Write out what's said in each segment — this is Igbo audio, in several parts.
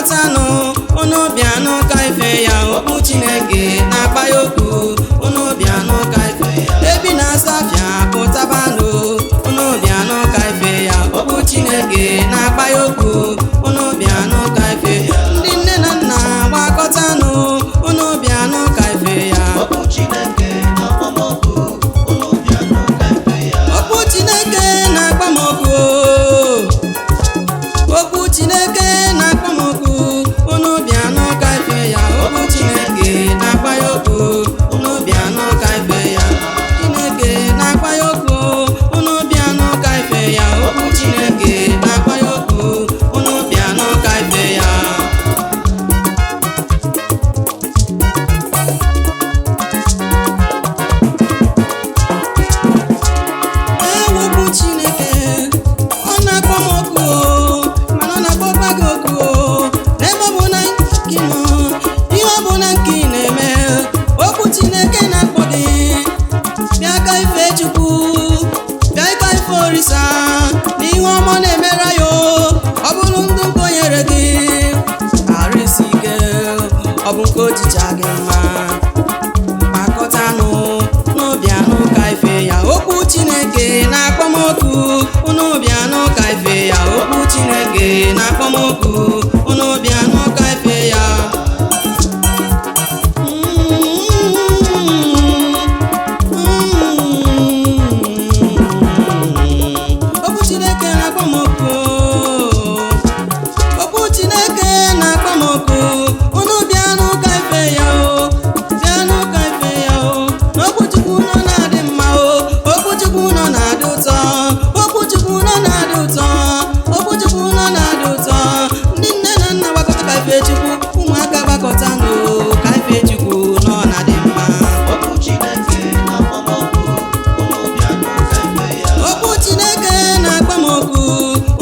Gbakọtanụ, unu bịanụ ka ife ya. Okwu Chineke na-akpa ya okwu, unu bịanụ ka ife ya. Ebi na-asafịa pụtabanụ, unu bịanụ ka ife ya. Okwu Chineke na-akpa ya okwu, unu bịanụ ka ife ya. Ndị nne na nna gbakọtanụ, unu bịanụ ka ife ya. Okwu Chineke na-akpọ m oku, unu bịanụ ka ife ya. Okwu Chineke na-akpa m oku, okwu Chineke na-akpa m oku, unu bịanụ ka ife ya. Okwu Chineke na-akpa ya oku, unu bịanụ ka ife ya. Chineke na-akpa ya oku, unu bịanụ ka ife ya. Okwu Chineke na-akpa ya oku, unu bịanụ ka ife ya. Ewepụ Chineke, ọ na-akpọ m oku o, mana ọ na-akpọkwa gị oku o. N'ebe ọ bụ na nke nọ, ihe ọ bụ na nke ị na-eme, okwu Chineke na-akpọ gị. Bịa ka ife Chukwu, bịa ka ife Orisa, na ihe ọma ọ na-emere ya o, ọ bụrụ ndụ nke o nyere gị, arụ isi ike, ọ bụ nke ochicha gị mma. Gbakọtanụ n'ụbịanụ ka ife ya. Okwu Chineke na-akpọ m oku, unu bịanụ ka ife ya. Okwu Chineke na-akpọ m oku, unu bịanụ ka ife ya. Okwu Chineke na-akpọ m oku, okwu Chineke na-akpọ m oku, unu bịanụ ka ife ya o, bịanụ ka ife ya o. N'okwu Chukwu nọ na-adị mma o, okwu Chukwu nọ na-adị ụtọ, okwu Chukwu nọ na-adị ụtọ, okwu Chukwu nọ na-adị ụtọ. Ndị nne na nna gbakọta ka ife Chukwu, ụmụaka gbakọta nụ ka ife Chukwu nọ na-adị mma. Okwu Chineke na-akpọ m oku, unu bịanụ ka ife ya. Okwu Chineke na-akpọ m oku,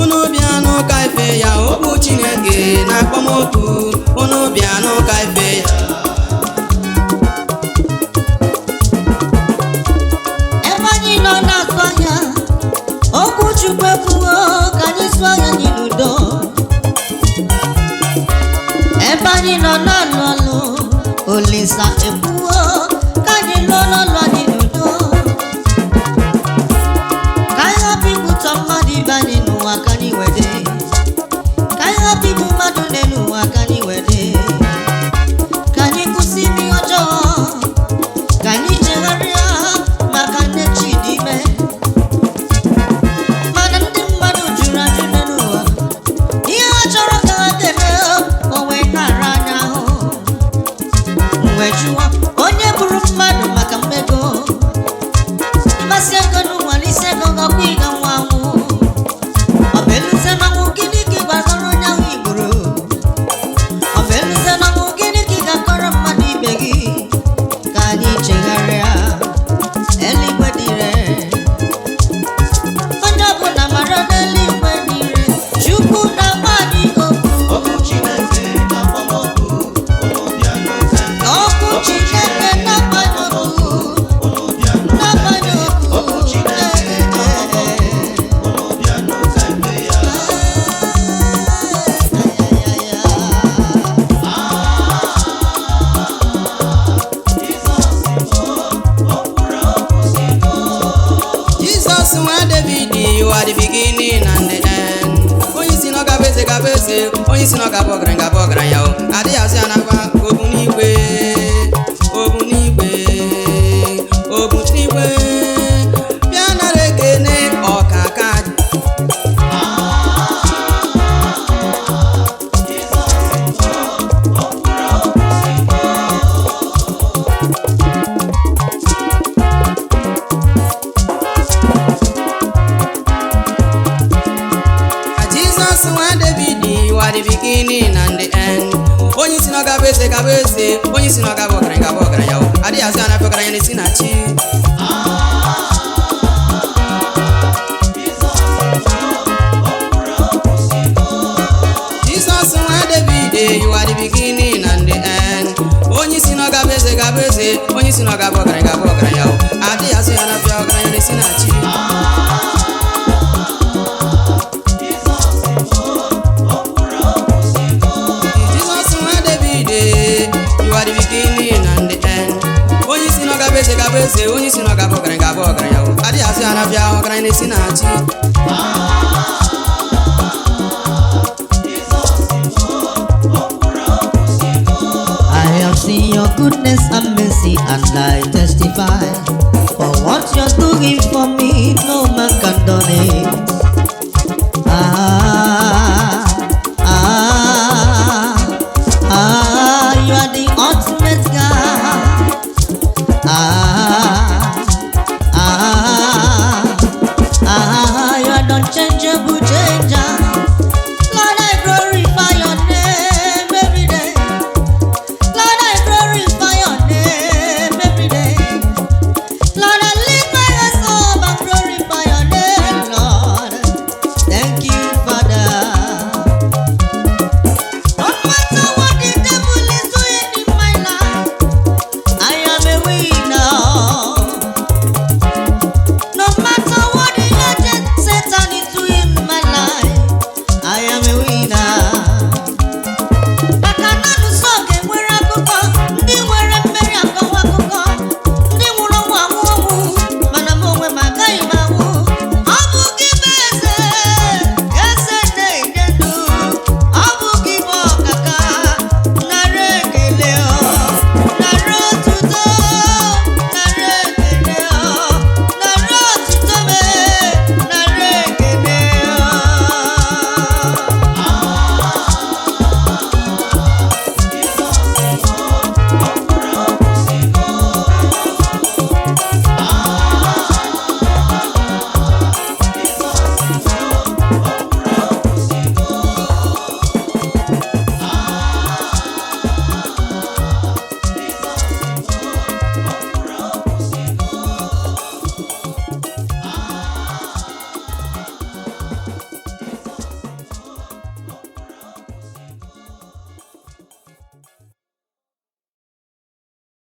unu bịanụ ka ife ya. Okwu Chineke na-akpọ m oku, unu bịanụ ka ife ya. Ebe anyị nọ na-atụ anya okwu Chukwu ekwuwo ka anyị zụọ ya n'udo. Ebe anyị nọ na-alụ ọlụ Olisa ekwuwo ka anyị lụọ n'ọlụ anyị n'udo. Ka anyị hapụ ikwutọ mmadụ ibe anyị n'ụwa ka anyị wede. Ka anyị hapụ igbu mmadụ n'elu ụwa ka anyị wede. Ka anyị kwụsị ime ihe ọjọọ, ka anyị chegharịa maka nne chi dị ime. Mana ndị mmadụ jụrụ ajụ n'elu ụwa, ihe ha chọrọ ka ha ga-eme, o wee nara anya ahụ. Wee jụwa onye gburu mmadụ maka mmego, ịmasị ego n'ụwa n'isi ego gọkwa ịga nwa anwụ. Ọ bụ eluzie n'ọnwụ, gịnị ka ị gwagọrọ onye ahụ i gburu? Ọ bụ eluzie n'ọnwụ, gịnị ka ị ga-akọrọ mmadụ ibe gị? Ka anyị chegharịa, eluigwe dịrị onye ọbụla mara n'eluigwe dịrị Chukwu na-agba anyị okwu. Okwu Chineke na-akpọ m oku, unu bịanụ ka ife ya. Okwu Chineke na-agba anyị okwu, Unu bịanụ ka na-agba ife anyị ya. okwu. Okwu Chineke na-akpọ m oku, unu bịanụ ka ife ya. Jizọs nwa David, you are the beginning and the end. Onye si na ọ ga-abụ eze ga-abụ eze, onye si na ọ ga-abụ ọgaranya ga-abụ ọgaranya o. Adịghị asị ya n'akwa obu n'igwe, obu n'igwe, obu n'igwe. Bịa nara ekene ọkaka. Jizọs nwa David, you are the beginning and the end. Onye si na ọ ga-abụ eze ga-abụ eze, onye si na ọ ga-abụ ọgaranya ga-abụ ọgaranya o. Adịghị asị ya n'afọ ọgaranya na-esi na chi. Jizọs nwa David, you are the beginning and the end. Onye si na ọ ga-abụ eze ga-abụ eze, onye si na ọ ga-abụ ọgaranya ga-abụ ọgaranya o. Adịghị asị ya n'afọ ọgaranya na-esi na chi. Olise, onye si na ọ ga-abụ ọgaranya ga-abụ ọgaranya o. Adịghị azụ ya na-abịa, ọgaranya na-esi na chi. I have seen your goodness and mercy, and I testify.